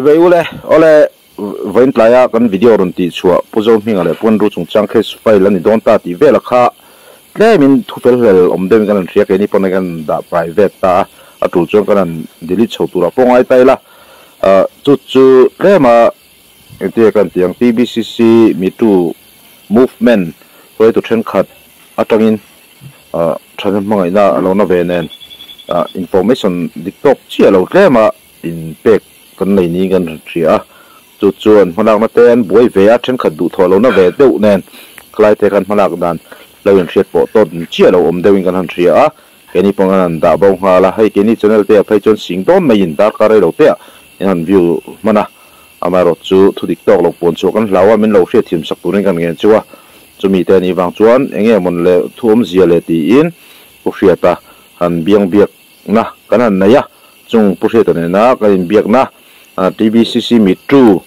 Chibai ule, awle vawiin tlaia kan video rawn tih chhuah Pu Zohminga leh Pu Andrew chungchang case file a ni dawn ta tih vela kha tlemin thu fel hlel awm deuhin kan han hria, keini pawn kan han dah private ta a, a tul chuan kan han delete chho turah pawh ngai ta ila, chu chu tlema engtin nge kan tih ang TBCC Me Too movement hruaitu thenkhat atangin thahnem hmangaihna a lo na ve nen information dik tawk chiah lo tlema in pek kan nei niin kan hria a, chu chuan hmalakna te an buai ve a, thenkhat duhthawh lo na ve deuh nen khalai te khan hmalak dan lo inhriat pawh tawt chiah lo awm deuhin kan han hria a, keini pawh kan han dah bo nghal a, hei keini channel te ah phei chuan sing dawn maiin darkar rei lo te ah in han view hman a, amaherawh chu thu dik tawk lo puan chhuah kan hlau a, min lo hriatthiam sak turin kan ngen chu a, chumi te anih vang chuan eng nge mawn le thu awmzia le tiin Pu Hriata han biang biak na kan han nei a, chung Pu Hriata nena kan inbiakna TBCC Me Too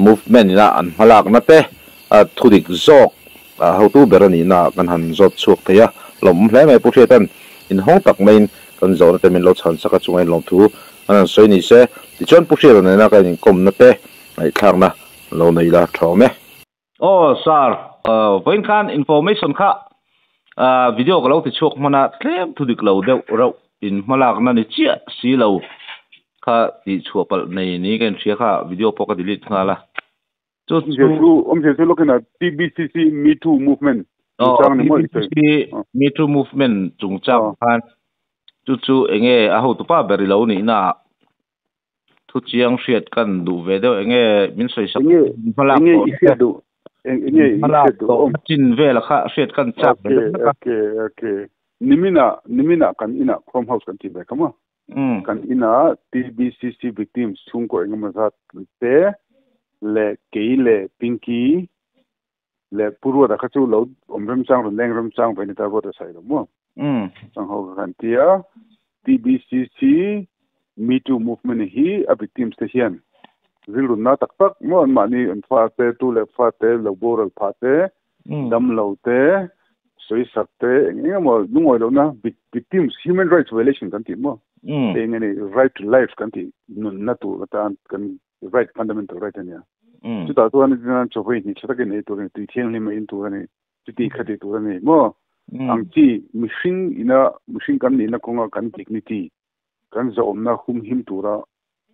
movement ina an hmalakna te thudik zawk hotu ber a nihna kan han zawt chhuak thei a, lawmawm hle mai Pu Hriata'n inhawng tak maiin kan zawhna te min lo chhan sak a chunga inlawm thu an han sawi ni se, tichuan Pu Hriata nena kan inkawmna te ngaihthlakna lo nei la tha awm e. Aw sir, vawiin khan information kha video ka lo ti chhuak hman a, tlem thu dik lo deuh reuh in hmalakna ni chiah si lo kha tih chhuah palh nei ni ka inhria kha video pawh ka delete nghal a. Chu chu Awmzia chu lawkin a TBCC Me Too Movement chungchang ni maw i sawi? TBCC Me Too Movement chungchang khan chu chu enge a hotupa ber i lo nihna ah Thu chiang hriat kan duh ve deuh enge min sawi sak hmalak enge i hriat duh enge i hriat duh awm chin vel kha hriat kan chak ve deuh okay okay nimina nimina kan ina Chrome house kan ti ve kha maw kan ina TBCC victims chhungkaw engemaw zat te leh kei leh Pinky leh Pu Ruata kha chu lo awm remchang rawn leng remchang ve ni ta Ruata sawi lo maw? Chang ho kha kan ti a, TBCC Me Too movement hi a victims te hian rilrunna tak tak maw an mahni an fa te tu leh fa te lo boral phah te dam lo te sawisak te eng eng emaw lungawi lohna victims human rights violation kan tih maw eng nge ni right to life kan tih nunna tur atan kan right fundamental right a nia chutah chuan chawhmeh hnih tha takin ei tur a ni tui thianghlim a in tur a ni chuti kha ti tur a ni maw ang chi mihring ina mihring kan nihna kawnga kan dignity kan zahawmna humhim tura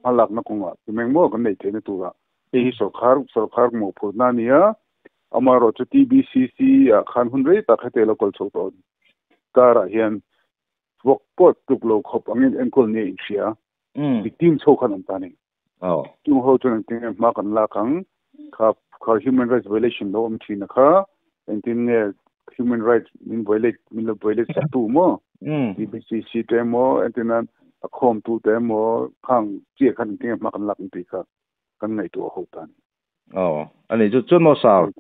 hmalakna kawngah tumeng maw kan neih theihna tura hei hi sorkar sorkar mawhphurhna a ni a amaherawh chu TBCC ah khan hun rei tak heti a lo kal chho tawh karah hian vawk pawh tluk lo khawp angin enkawl nia inhria victim chho khan awm ta a ni. Chung ho chuan engtin nge hma kan lak ang? Kha kha human rights violation lo awm thin a kha engtin nge human rights min violate min lo violate sak tu maw? TBCC te emaw entin nan a khawm tu te emaw khang chiah khan engtin nge hma kan lak ang tih kha kan ngaihtuah ho ta a ni. Aw, a nih chu chuan maw sir?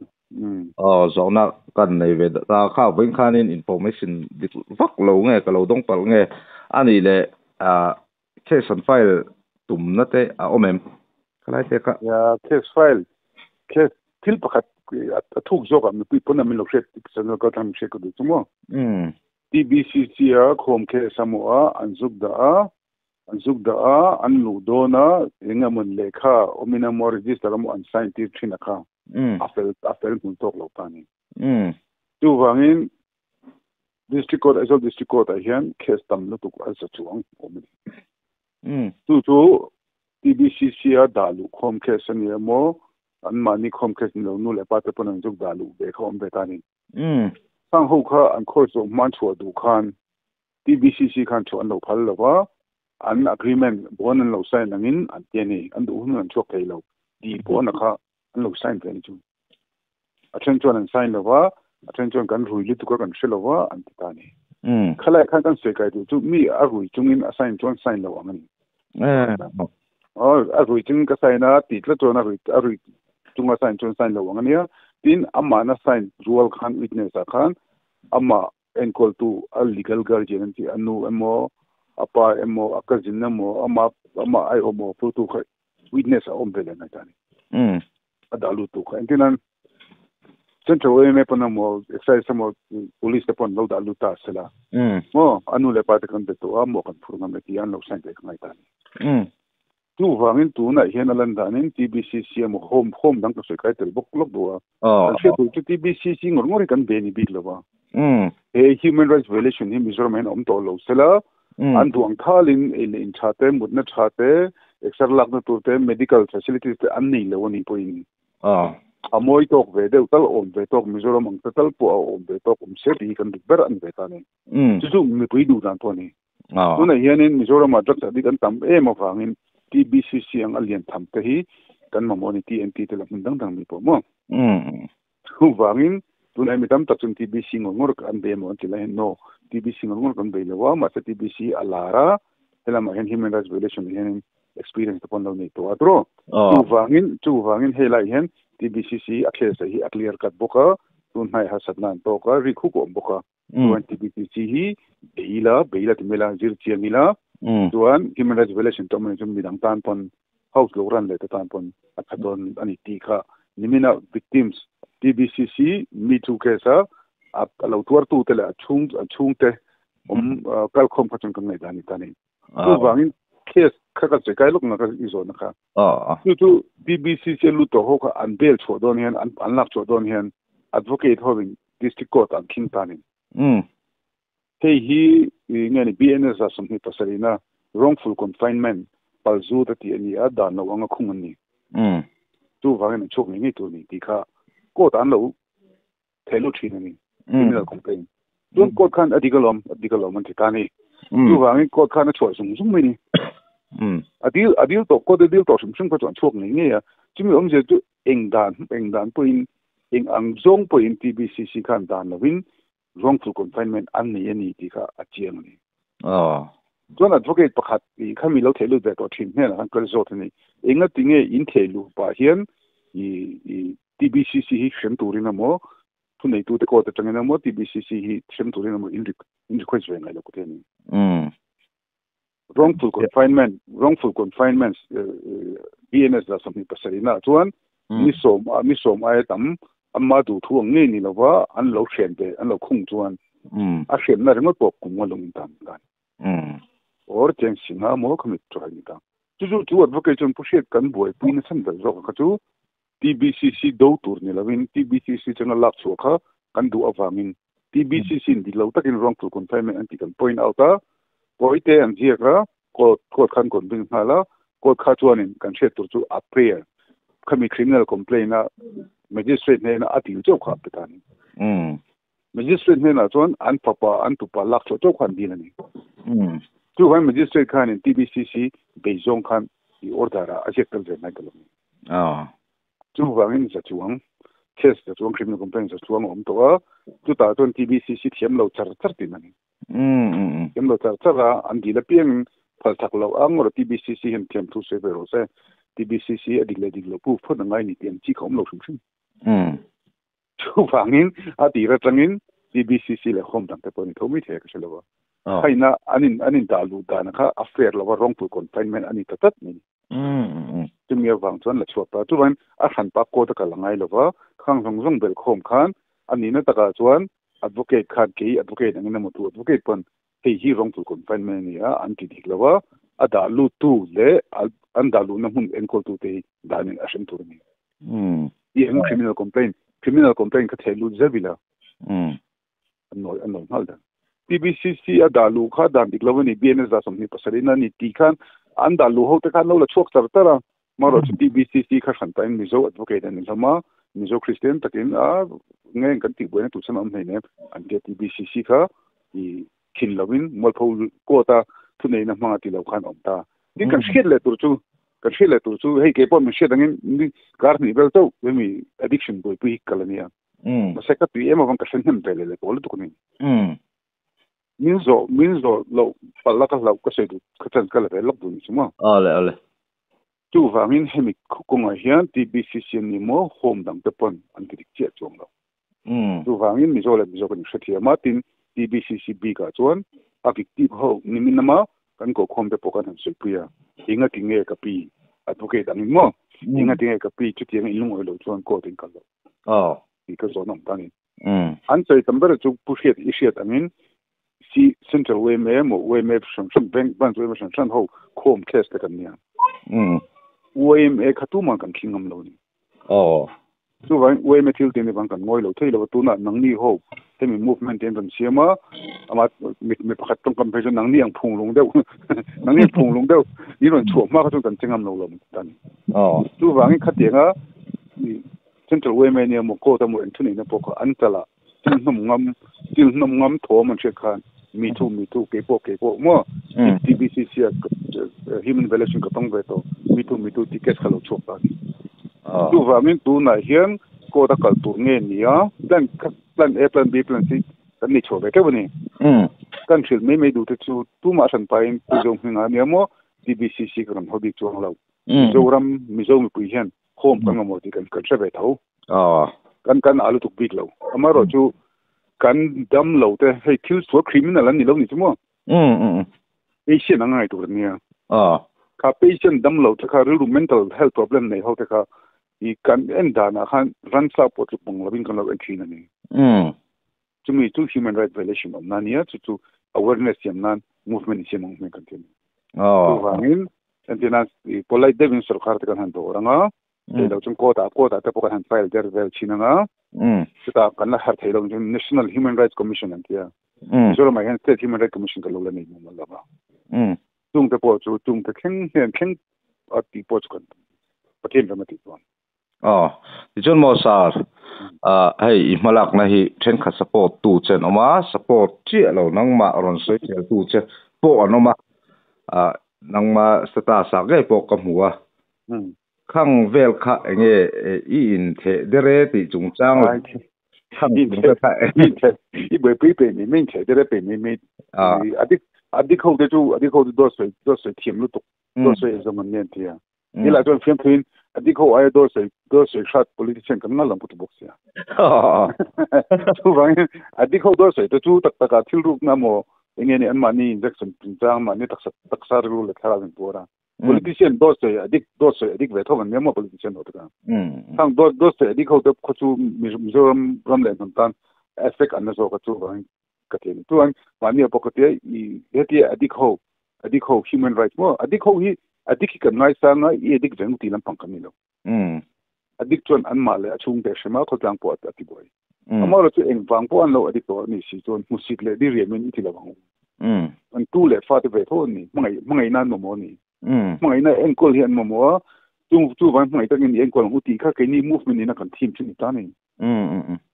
Aw, zawhna kan nei ve ta kha vawiin khanin information dik vak lo nge ka lo dawng palh nge a nih leh Case an file tumna te a awm em? Khalai te kha. Ya, case file, case thil pakhat a thuk zawk ah mipui pawn a min lo hriat channel kal tlang min hriat ka duh chu maw? TBCC a khawm case a maw a an zuk dah a, an zuk dah a, an luh dawn a, eng emaw lehkha awmin emaw register emaw an sign tir thin a kha a fel a fel hmun tawk lo ta a ni. Chuvangin District Court, Aizawl District Court ah hian case tam lutuk a za chuang awm a ni. Chu chu TBCC a dah luh khawm case a ni emaw, anmahni khawm case ni lo nu leh pa te pawn an zuk dah luh ve kha awm ve ta a ni. Khang ho kha an court zawh hman chhuah duh khan TBCC khan chhuah an lo phal lo va, an agreement bond an lo sign angin an ti a ni, an duh hun hun an chhuak thei lo tih pawh na kha an lo sign ve a ni chu. A then chuan an sign lo va, a then chuan kan rui lutuk a kan hre lo va an ti ta a ni. Khalai khan kan sawi kai duh chu mi a rui chungin a sign chuan sign lo ang a ni. A rui chungin ka sign a tih tlat chuan a rui a rui chunga sign chuan sign lo ang a nia. Tin, amahna sign rual khan witness ah khan amah enkawltu a legal guardian an tih a nu emaw a pa emaw a cousin emaw ama amah aiawh maw phutu kha witness a awm ve leh ngai ta a ni. A dah lut tu kha engtin an Central YMA pawn emaw Excise emaw Police te pawn lo dah lut ta se la maw a nu leh pa te kan be tawh a maw kan phur ngam e tih an lo sign ve ka ngai ta a ni. Tu wangin tu na hian alan danin TBCC am home home dang ka soi kai tel bok lok duwa kan hriat tur chu TBCC ngor ngor hi kan be ni bik lova he human rights violation hi Mizoram hian awm tawh lo sela an duang thalin ei leh in tha te mutna tha te exer lakna tur te medical facilities te an nei lo ani pawhin a mawi tawk ve deuh tal awm ve tawk Mizoram ang te tal pawh a awm ve tawk awm se tih hi kan dik ber a ni ve ta a ni. Chu chu mipui duh dan pawh a ni. Tunah hianin Mizoramah drugs addict an tam em avangin TBCC ang a lian tham te hi kan mamawh a ni, TNT te lah hmun dang dang mi pawh maw. Chuvangin tunah mi tam tak chuan TBC ngawr ngawr an bei emaw an ti lai hian no, TBC ngawr ngawr kan bei lo a, mahse TBC a lar a, helamah hian human rights violation ah hianin experience te pawh an lo nei tawh a tawh. Chuvangin chuvangin helaiah hian TBCC a case hi a clear cut bawk a, tun hnaiah harsatna an tawk a, rik huk a awm bawk a. Chuan TBCC hi beila beila ti mai la zir chiang ila chuan human rights violation tawh mai chu midang tan pawn house lo ran leh te tan pawn a tha dawn a ni tih kha nimina victims TBCC Me Too case a a lo tuartu te leh a chhung a chhungte awm kalkhawm kha chuan kan ngaihdan ni ta a ni. Chuvangin case kha ka sawi kai lawk na ka i zawhna kha. Chu chu TBCC a lut tawh ho kha an bail chhuah dawn hian an lak chhuah dawn hian advocate hovin district court an khing ta a ni. Hei hi nge ni BNS ah 27 na wrongful confinement palzut a tih a ni a, dan lo anga khung an ni. Chuvangin an chhuak ngei ngei tur a ni tih kha court ah an lo theh lut thin a ni, criminal complaint. Chuan court khan a dik alawm, a dik alawm an ti ta a ni. Chuvangin court khan a chhuah zung zung mai a ni. A dil, a dil tawh, court a dil tawh hrim hrim kha chu an chhuak ngei ngei a. Chumi awmzia chu eng dan, eng dan pawhin, eng ang zawng pawhin TBCC khan dan lovin wrongful confinement an nei a ni tih kha a chiang a ni. Chuan advocate pakhat i kha mi lo theh lut ve tawh thin hnenah khan kal zawt a ni. Engati nge in theh luh pah hian i i TBCC hi hrem turin emaw, thuneitute court atangin emaw TBCC hi hrem turin emaw in request ve ngai lo ka ti a ni. Wrongful confinement, wrongful confinement BNS la 27 na chuan ni sawm ni sawm aia tam amma duh thu ang ngei ni lova an lo hren ve an lo khung chuan a hremna ringawt pawh kum nga lung in tan dan. Or cheng singa maw khami try ni ta. Chu chu chu advocate chuan pu hriat kan buaipui na chhan ber zawk kha chu TBCC do tur ni lovin TBCC changa lak chhuah kha kan duh avangin TBCC in dik lo takin wrongful confinement an tih kan point out a, pawite an ziak a, court court khan convince nghal a, court kha chuanin kan hriat tur chu a prayer khami criminal complaint a magistrate hnena a dil chauh kha a pe ta a ni. Magistrate hnenah chuan an fapa an tupa lak chhuah chauh kha an dil a ni. Chuvangin magistrate khanin TBCC beizawng khan i order ah a ziak tel ve mai ta lo a ni. Chuvangin za chuang case za chuang criminal complaint za chuang a awm tawh a, chutah chuan TBCC thiam lo char char tih a ni. Thiam lo char char a, an dil apiangin phal chak loh ang rawh TBCC hian thiam thu sawi ve rawh se, TBCC a dik leh dik loh proof phawt a ngai ni tih ang chi kha awm lo hrim hrim. Chuvangin a tir atangin TBCC leh home dang te pawh a ni tho mai thei a ka hre lo a. Khaina an in an in dah luh dan kha a fair lo a, wrongful confinement a ni ta tlat mai. Chumi avang chuan la chhuak ta. Chuvangin a hranpa court a kal a ngai lo va, khang zawng zawng belh khawm khan a nihna takah chuan advocate khan kei advocate angin emaw tu advocate pawn hei hi wrongful confinement a ni a, an ti dik lo a, a dah luttu leh an dah luhna hmun enkawltute hi danin a hrem tur a ni. Tih ang criminal complaint, criminal complaint kha theh lut zeuh ila an nawi an nawi nghal dan. TBCC a dah luh kha dan dik lo a ni, BNS dah 27 in a ni tih khan an dah luh ho te khan lo la chhuak char char a, marawh chu TBCC kha hran pahin Mizo advocate an ni hlawm a, Mizo Christian takin a nge kan tih buaina tur chuan a awm hleinem an tia TBCC kha i khin lovin mualpho court a thuneihna hmanga ti lo khan a awm ta. Tin kan hriat leh tur chu kan hriat leh tur chu hei keipawh min hriat angin kar hnih vel chauh hemi addiction buaipui hi kal a nia. Mahse ka tui em avang ka hre hnem ve leh leh tawh lutuk a ni. Min zawh min zawh loh palh a ka hlauh ka sawi duh ka chance ka la ve lawk duh ni chu maw. Awle awle. Chuvangin hemi kawngah hian TBCC an ni maw home dang te pawn an ti dik chiah chuang lo. Chuvangin Mizo leh Mizo kan inhrethiam a, tin TBCC bikah chuan a victim ho nimin lama kan kohkhawm te pawh kan han sawipui a, enga ti nge ka pi advocate angin maw, enga ti nge ka pi chutianga in lungawi lo chuan court in kal lo tih ka zawn awm ta a ni. An sawi tam ber chu Pu Hriat i hriat angin si Central yma maw yma hran hran bank branch yma hran hran ho khawm case te kan nia. YMA khatu ma kan khingam lo ni oh chu wang YMA thil te ni bang kan ngoi lo thei lo tu na nang ni ho te mi movement ten kan siama ama mit mi pakhat tong kam phei nang ni ang phung lung deuh nang ni phung lung deuh ni ron chuak ma kha chu kan chingam lo lo tan oh chu wang kha tenga ni central YMA ni mo ko ta mo en thuni na pok an tala til nom ngam tho man che khan me too ke po mo TBCC human violation ka tong ve to me too ticket khalo chok ta ni tu wa min tu na hian ko ta kal tur nge nia plan A plan B plan C kan ni chove ke bani kan thil me me du te chu tu ma san pain tu jong hinga nia mo TBCC kan hobi chuang lo Mizoram Mizo mi pui hian home kan mo ti kan kan ve tho kan kan alu tuk bik lo amaro chu kan dam lo te hei thil sual criminal an ni lo ni chu mo patient ang ngai tur nia ka patient dam lo te kha ru mental health problem nei ho te kha i kan en da na khan ran sa po chu pong labin kan lo en thina ni chumi chu human right violation om na nia chu chu awareness yam nan movement siam ang me kan tin wangin entina polite devin sarkar te kan han do ranga te lo chung ko ta te po kan han file der vel chinanga chuta kan la har thailo National Human Rights Commission an tia so ma hen State Human Rights Commission ka lo la nei mu la ba tung te po chu tung te kheng hen kheng ati po chu kan pathen ramati chuan oh ti chon mo sar hei i malak na hi then kha support tu chen oma support chi lo nang ma ron soi chel tu che po anoma nang ma stata sa ge po ka muwa khang vel kha enge i in the dere ti chung chang khang kha i boi pi pe ni min che dere pe ni mi adik adik ho de chu adik ho do soi thiam lu tuk do soi zaman nen tia ni la chuan fiam thuin adik ho ai do soi khat politician kan na lam put bok sia chu wang adik ho do soi to chu tak taka thil ruk na mo enge ni an mani injection chang mani tak sa ru le thara ven pora politician do soi adik ve tho man mo politician ho ta thang do soi adik ho to kho chu Mizoram ram le tan effect an na zo ka chu wang ka te tu an mani apokate i heti adik ho human rights mo adik ho hi adik ki kan ngai sa nga i adik jeng ti lam pang kan ni lo adik chuan an ma le achung te shema khotlang po ati boi amaro chu eng wang po an lo adik to ni si chuan musit le di remen i ti lawang an tu le fa te ve tho ni mangai na no mo ni mangai na eng kol hi an mo mo tu wang mangai takin eng kol u ti kha ke ni movement ni na kan team chu ni ta ni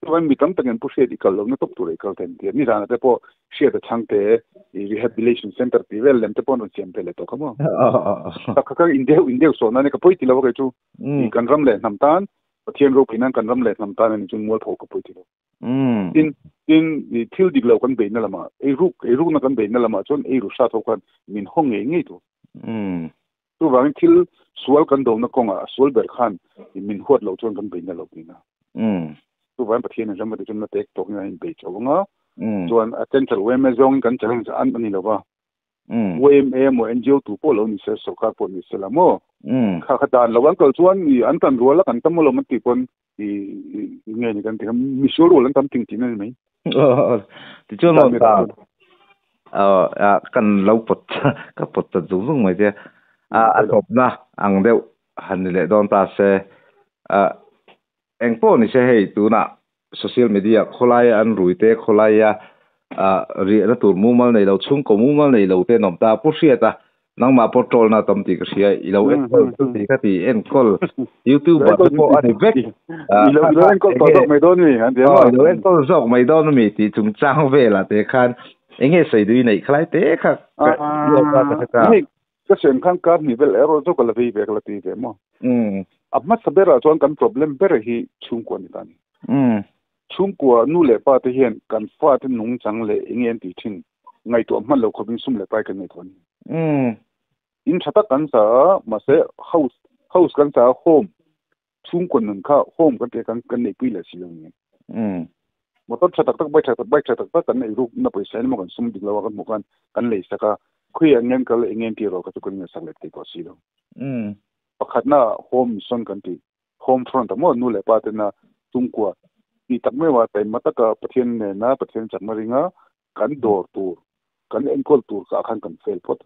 tu wang mi tam takin pu she di kal lo na top tu re kal ten ti ni rana te po she ta chang te rehabilitation center ti vel lem te pon siam pele to kamo ta kha ka indeu so na ne ka poi ti lo ka chu i kan ram le nam tan pathian ro kinan kan ram le nam tan ni chung mol tho ka poi ti lo tin tin ni thil dik lo kan be na lama e ruk na kan be na lama chon e ru sa tho kan min hong nge nge to tu wang thil sual kan do na konga sual ber khan min huat lo chon kan be na lo ni na tu wang pathian ram ma te chon na tek tok na in be chawanga chuan a central YMA zong kan challenge an ani lova YMA mo NGO tu po lo ni se sarkar po ni se la mo kha kha dan lawan kal chuan ni an tan ruala kan tam lo man ti pon i nge ni kan ti mi sure ro lan tam ting tin ani mai ti chuan mo ta kan lo pot ka pot ta zung zung mai te a top na ang deuh han ni le don ta se eng po ni se hei tu na social media kholai an ruite kholai ya ri na tur mumal nei lo chung ko mumal nei lo te nom ta pu sia ta nang ma portal na tam ti ka sia i lo en kol ti ka ti en kol youtube ba po ani vek i lo en kol to mai don mi an dia lo en kol zok mai don mi ti chung chang ve la te khan enge sei dui nei khlai te kha yo ka ta ka sem khan kar ni vel ero zo ka la ve ve la ti ve mo ab ma sabera chuan kan problem ber hi chung ko ni ta ni chung ko nu le pa te hian kan fa te nung chang le ingen ti thin ngai to man lo khobin sum le pai kan nei thon in thata kan sa ma se house kan sa home chung ko nun kha home kan te kan kan nei pui le si lo ni motor thata tak bai thata tak kan nei ruk na paisa ni mo kan sum dik lo kan mo kan kan lei saka khui angen kal ingen ti ro ka chu kan sak le te ko si lo pakhat na home son kan ti home front mo nu le pa te na chung ko ti tak me wa tai mataka pathian ne na pathian chakmaringa kan dor tur kan enkol tur ka khan kan fail pot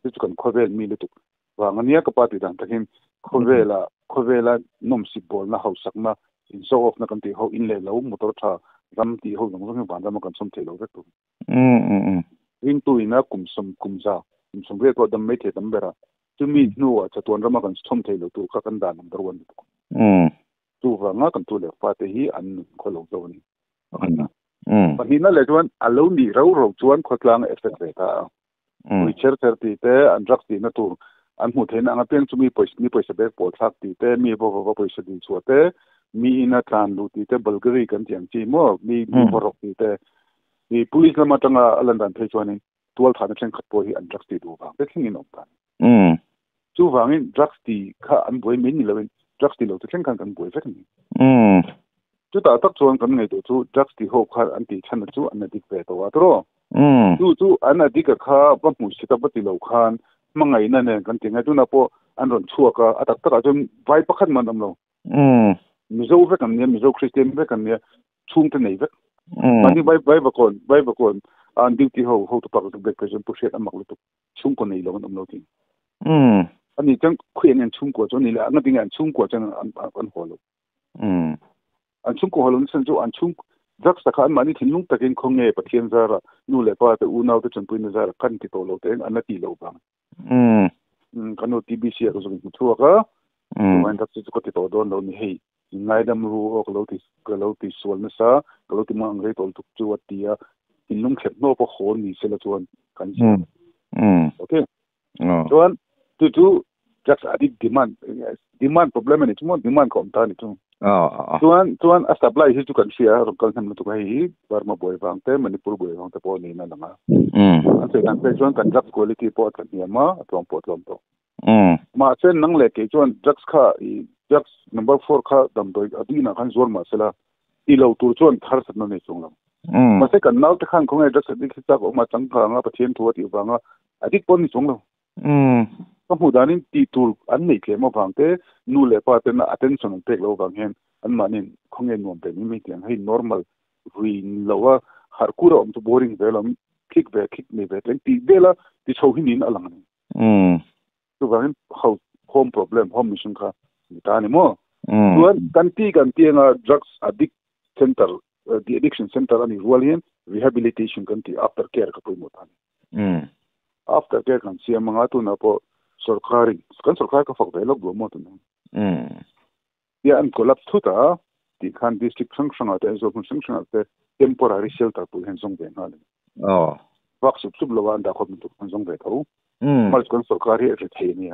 chu kan khovel mi le tuk Wangania ka pa ti dan takin khowela khowela nom si bol na hausak na in so off na kan ti ho in le lo motor tha ram ti ho long long ban ram kan som thei lo vek tu ring tu ina kum som kum za kum som re ko dam mai the tam bera chu mi nuwa chatuan rama kan som thei lo tu kha kan dan number 1 tu wanga kan tu le fa te hi an kholo zo ni pani na le chuan alo ni ro ro chuan khotlang effect ve ta ui cher cher ti te an drugs ti na tur an mu thein anga peng chumi pois ni poisa bek pol thak ti te mi bo bo poisa din chu te mi ina tlan lu ti te bulgari kan tiang chi mo mi mi borok ti te ni police lama tanga alandan phei chuan tual thana thleng khat po hi an drugs ti du wa te thleng in om ta chu wangin drugs ti kha an boi min ni lovin drugs ti lo te thleng kan kan boi vek ni chu ta tak chuan kan nei tu chu drugs ti ho kha an ti chan chu an dik ve to wa tro chu chu an adik kha ba mu si ta ba ti lo khan mangai na ne kan ti ngai tu na po an ron chuaka atak tak a chun vai pakhat man am lo mizo ve kan ne mizo christian ve kan ne chung te nei vek ani vai vai bakon vai bakon an duty ho ho to pak to back present pu shet amak lu tu chung ko nei lo an am lo ti ani chang khuen an chung ko chu ni la nga ding an chung ko chan an an ho lo an chung ko ho lo san chu an chung drugs ta khan mani thinlung takin khonge pathian zara nu le pa te u nau te chanpui na zara kan ti to lo te an na ti lo bang kanu TBC a zo mu thua ka wan tak chu ko ti to don lo ni hei ngai dam ru ok lo ti ka lo ti sual na sa ka lo ti ma ang re tol tuk chu atia thinlung khep no po khon ni sela chuan kan chi okay chuan tu tu drugs addict demand demand problem ni chu demand kom ta ni chu chuan chuan a supply hi chu kan sia ro kal tham tu hi Burma boy wang te Manipur boy wang te po ni na langa an se dan pe chuan kan drugs quality po that ni ma atong po tlom to ma chen nang le ke chuan drugs kha i drugs number 4 kha dam doi adina khan zor ma sela ti lo tur chuan thar sat na nei chung lo ma se kan nau te khan khongai drugs addict hi chak ma chang kha nga pathian thu ti wanga addict pon ni chung lo ka mu danin ti tur an nei tle ma wang te nu le pa te na attention an pek lo wang hen an manin khonge nuam pe ni mi tiang hei normal ruin lowa har kura om to boring velam kick ve kick ni ve tleng ti vela ti chho hin in alang ni tu wangin home problem home mission kha ni ta ni mo chuan kan ti nga drugs addict center the addiction center ani rual hian rehabilitation kan ti after care ka pui mo ta ni after care kan siam nga tu na po sarkari kan sarkar ka fak ve lok bo mo tu na ya an collapse thu ta ti khan district function ate zo function ate temporary shelter pu hen song ve na le wak sup sup lo wan da khop tu kan song ve tho mal kan sarkari e thei ni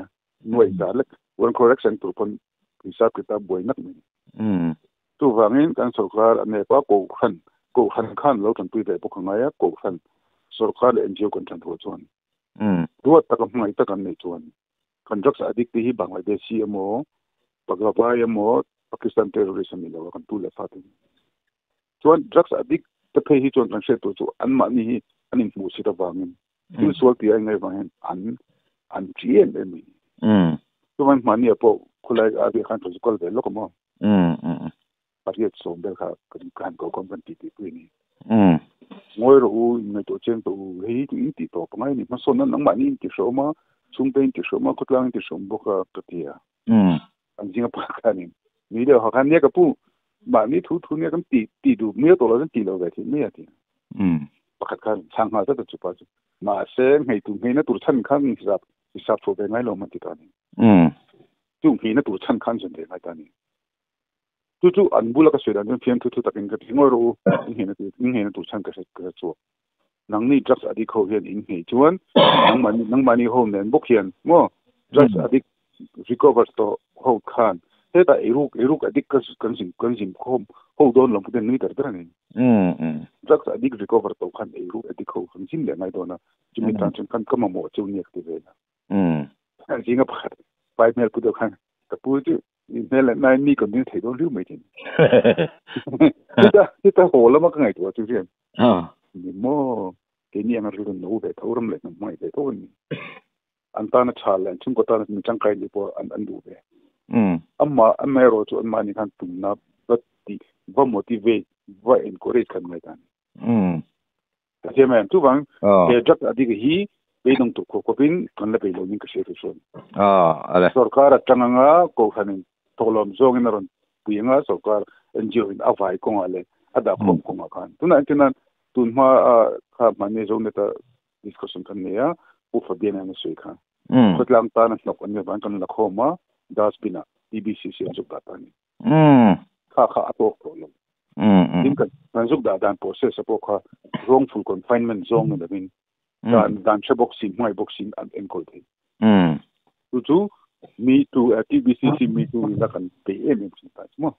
nuai da lek one correction tu pon hisab kitab boi nak ni tu wangin kan sarkar ane pa ko khan khan lo tan pui ve po khanga ya ko khan sarkar le NGO kan than tho chuan duat tak ngai tak an nei chuan kan drugs addict hi Bangladeshi emo Pagapa emo Pakistan terrorism ni lo kan tu le fa te chuan drugs addict te phei hi chuan kan hre tu chu an ma ni hi an in hmu si ta wangin thil sual ti ai ngai wangin an an chi em em ni chuan ma ni apo khulai a bi khan chu kal ve lo ko mo pariat som bel kha kan kan ko kom kan ti ti pui ni ngoi ro u ngai to chen to hei tu in ti to pangai ni ma son nang ma ni ti so ma chung pe ti so ma khotlang ti som bo ka ka tia an jinga pa ka ni mi de ha kan ne ka pu ma ni thu thu ne kan ti ti du me to lo ti lo ga ti me ya ti pakhat khan chang ha ta chu pa chu ma se ngai tu ngai na tur chan khan hisab hisab tho be ngai lo ma ti ta ni chu ngai na tur chan khan chen de ngai ta ni tu chu an bula ka suidan chen fiam thu thu takin ka ngoi ro in he na tu chan ka se ka chu nang ni drugs addict ho hian in hei chuan nang mani ho nen bok hian mo drugs addict recover to ho khan he ta eruk addict ka kan jim khom ho don lam puten ni tar tar ni drugs addict recover to khan eruk addict ho kan jim le ngai do na chumi tan chen kan kama mo chu ni akti ve na jinga phat pai mel pu do khan ta pu chu mel nai ni kon ni thei do liu mai tin ta ho la ma ka ngai to chu rian ni mo ke ni ang ru no ve thoram le mai ve to ni an ta na chal an chung ko ta mi chang kai ni po an an du ve amma amma ro chu an ma ni khan tum na bat ti va motivate va encourage kan ngai ta ni ta che ma tu bang ke drug addict hi Beidong tu ko kopin kan la beilo ning ka se chuan. Ale. Sarkar atanga ko khanin tholom zong in aron puinga sarkar NGO in avai konga le ada khom konga khan. Tuna tinan tun ma kha mane zong ne ta discussion kan ne ya pu Fabian na sui kha. Khotlang ta na nok an ban kan la khoma dustbin TBCC an zuk da ta ni. Kha kha atok to lo. Din kan kan zuk da dan process apo kha wrongful confinement zong na bin. Dan dan che boxing mai boxing an enkol the. Tu chu mi tu TBCC mi tu la kan pe em em ta mo.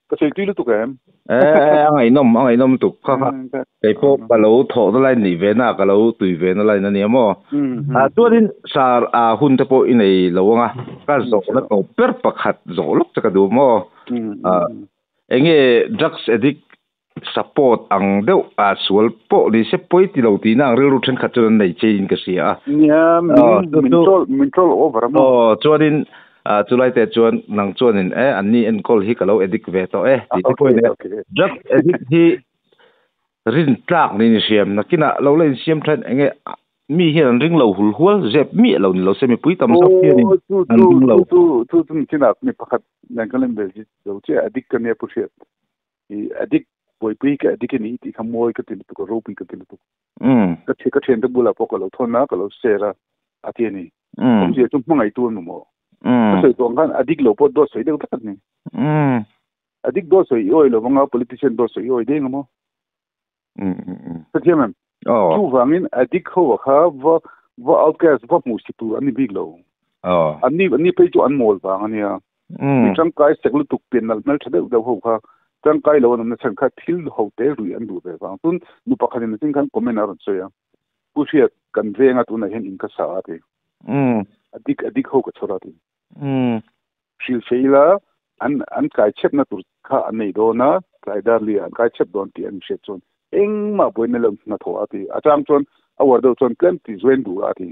Ka sei tu lu tu ka em. Angai nom tu kha kha. Kei po ka lo tho da lai ni ve na ka lo tui ve na lai na ni mo. A chuanin sar a hun te po in ei lo anga ka zo na to per pakhat zo lok cha ka du mo. Enge drugs addict support ang deuh a sual po ni se poi ti lo ti nang ril ru then khat chuan nei chein ka sia. Nia min troll over mo. O chuanin a chulai te chuan nang chuanin e anni en kol hi ka lo addict ve to e ti te poi ne drug addict hi rin tlak ni ni siam nakina lo len siam then enge mi hian ring lo hul hual zep mi lo ni lo se mi pui tam sok hian ni tu tu tu tu tu china mi pakhat nang kalem be ji lo che addict ka ne pu she i addict boi pui ka addict ni ti kham moi ka tin tu ko ro pui ka tin tu ka che ka chen te bula po ka lo thon na ka lo se ra a ti ni om je tu mangai tu no mo ka sei tong kan addict lo po do sei de tak ni addict do sei oi lo nga politician do sei oi de ngamo ka ti mem chu wangin addict ho kha va va outcast va mu si tu ani big lo ani ani pe chu an mol wang ania mi chang kai seklu tuk pen nal nal thade da ho kha chang kai lo na chan kha thil ho te rui an du ve wang tun nu pakhanin tin khan comment aron soya pu sia kan venga tu na hen in ka sa ate addict addict ho ka chora ti shil feila an an kai chep na tur kha anei do na kai dar li an kai chep don ti an she chon eng ma boin lam na tho ati achang chon awar do chon klem ti join du ati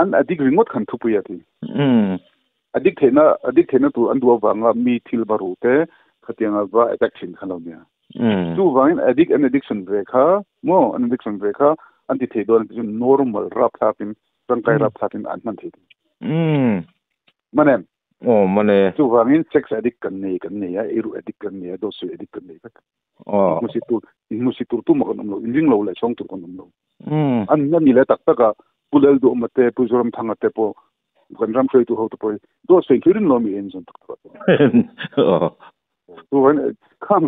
an addict ringot khan thu pui ati addict thena tu an du wanga mi thil baru te khatianga ba attack thin khan lo nia chu wangin addict and addiction ve kha mo an addiction ve kha an ti the don ti normal rap thapin tangkai rap thapin an man the manem o mane chu wangin sex addict kan nei ya iru addict kan nei do su addict kan nei ka o musitur tu ma kan lo injing lo le chong tu kan lo an na ni le tak taka pulel do mate puzoram thanga te po kan ram khoi tu ho to poi do se kirin lo mi en zon tak tak o tu wan kham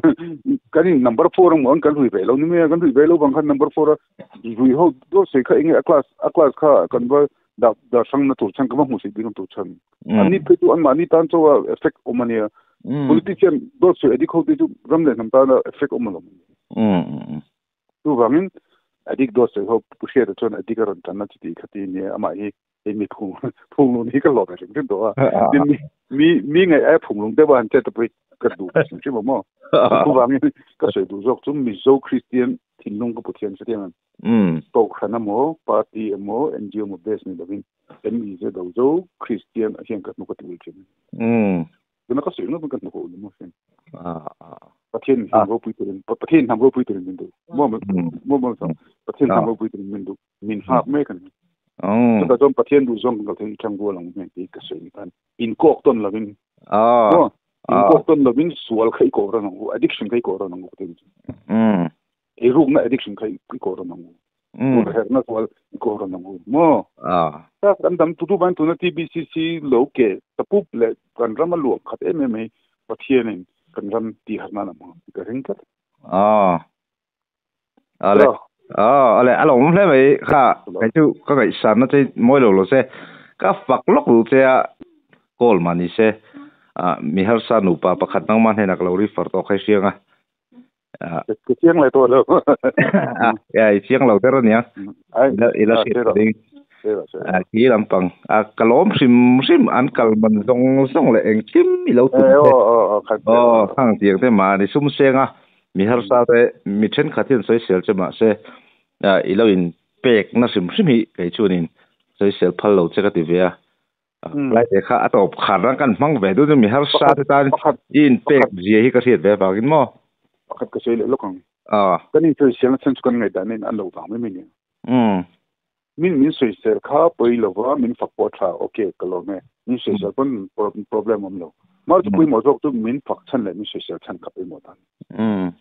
kan number 4 mo kan hui ve lo ni me kan hui ve lo bang khan number 4 hui ho do se kha ing a class kha kan ba da da sang na tu chang ka ma mu si bi tu chan ani pe tu an ma ni tan cho effect o mania politician do se addict ho ti chu ram le nam ta na effect o malo tu wangin addict do se ho pu she chon addict ron tan na chi khati ni ama hi mi phung phung lu ni ka lo ka ring do a mi mi ngai ai phung lung te ban che ta pui ka du sim chi mo tu wangin ka se du jok chu mi zo christian thin lung ko puthian se tian to khana mo party mo NGO mo base ni lovin en mi ze do zo christian a hian ka no ka ti chin na ka se no ka no ko mo sen pathian ham ro pui turin pathian ham ro pui turin min du mo mo mo sa pathian ham ro pui turin min du min hap me kan oh ta zong pathian du zong ka thei chang go lang me ti ka se ni tan in kok ton lovin in kok ton lovin sual khai ko ra no addiction khai ko ra no ko tin e ruk na addiction khai ko ra no ko her na sual ko ra no mo ta kan dam tu tu ban tu na TBCC lo ke tapup le kan ram lu khat em em pathian in kan ram ti har na na ma ka ring kat ale ale along le mai kha kai chu ka ngai san na chei moi lo lo se ka fak lok lu che a call mani se mi har sa nu pa pakhat nang man henak lo ri far to khai sianga ka chiang lai to lo ya chiang lo ter nia ila se ding ki lampang a kalom sim sim an kal man zong zong le eng kim mi lo tu o khang tiang te ma ni sum senga mi har sa te mi then khathin soi sel chema se ilo in pek na sim sim hi kai chunin soi sel phal lo che ka ti ve a lai te kha atop khat rang kan mang ve du mi har sa te tan in pek zia hi ka riat ve wangin mo pakhat ka sei le lokang kanin soi sel na chen chu kan ngai da nen an lo wang me mi ni Min min soisel kha poi lova min fak pawh tha okay ka lawm e. Min soisel pawn problem awm lo. Mar chu pawimawh zawk chu min fak chhan leh min soisel chhan kha pawimawh dan.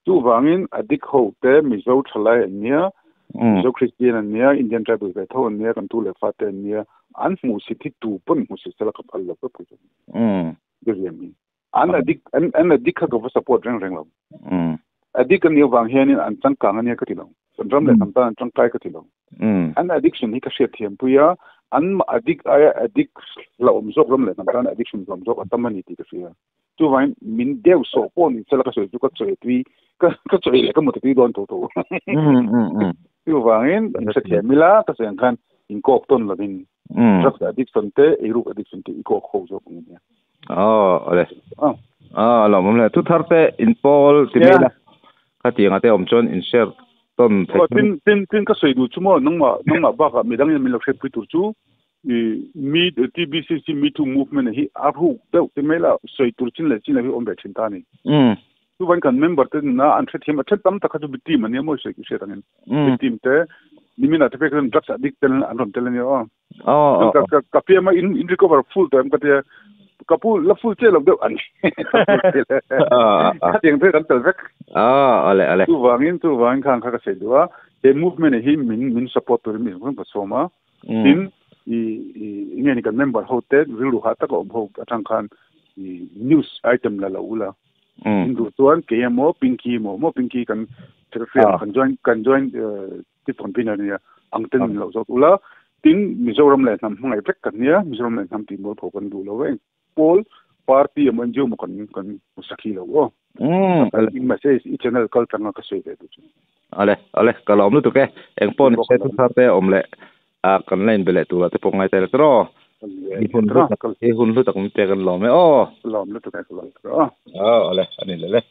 Chuvangin addict ho te Mizo thalai an nia, Mizo Christian an nia, Indian tribal ve tho an nia, kan tu leh fa te an nia, an hmuhsit hi tu pawn hmuhsit sela ka phal lo vek pui chu. Diriam hi. An addict an an addict kha ka va support reng reng lo. Addict an nih avang hianin an changkang ania ka ti lo. Kan ram leh hnam tan an tangkai ka ti lo. An addiction hi ka hriat thiam pui a, an addict aia addict hlauhawm zawk ram leh hnam tan addiction hlauhawm zawk a tam a ni tih ka hria. Chuvangin min deuh sawh pawh ni sela ka sawi chu ka chawi tui ka ka chawi leh ka mut tui dawn tho tho. Chuvangin in hrethiam ila ka sawi ang khan inkawk tawn lovin drugs addiction te eiruk addiction te i kawk ho zawk ang ania. Aw ale. Aw lawm awm le. Thu thar te in pawl ti mai la. Khatiang a te awm chuan in share tawn thei. Tin tin tin ka sawi duh chu maw nangmah nangmah bakah midang in min lo hriatpui tur chu mi TBCC Me Too movement hi a ruk deuh ti mai la sawi tur chin leh chin lo hi awm ve thin ta a ni. Chuvan kan member te nuna an hrethiam a then tam tak kha chu victim an nia maw sawi hriat angin. Victim te nimin ah te phei khan drugs addict tel an rawn tel a nia aw. Oh, ka ka ka fiam a in in recover full time ka tia ka pu la full che lo deuh an kha tiang te kan tel vek ah ale ale chu wangin chu wangin khan kha ka sei duwa he movement hi min min support turin min kan ka sawma tin i i nge ni kan member ho te rilru ha taka awm ho atang khan i news item la lo ula in duh chuan ke emaw pinky mo mo pinky kan secretary kan join kan join ti convener nia ang ten min lo zawt ula tin Mizoram leh hnam hmangaih vek kan nia Mizoram leh hnam tih mualpho kan duh lo eng pawl party emaw NGO emaw kan kan hmu sakhi lo aw in message i channel kal tanga ka sawi ve duh chu ale ale ka lawm lutuk e eng pawh ni se thu thar te awm leh a kan la inbe leh tura te pawh ngai ta ila tiraw i hun hlu tak i hun hlu tak min pek an lawm e aw lawm lutuk e ka lawm lutuk e aw aw ale ani leh le.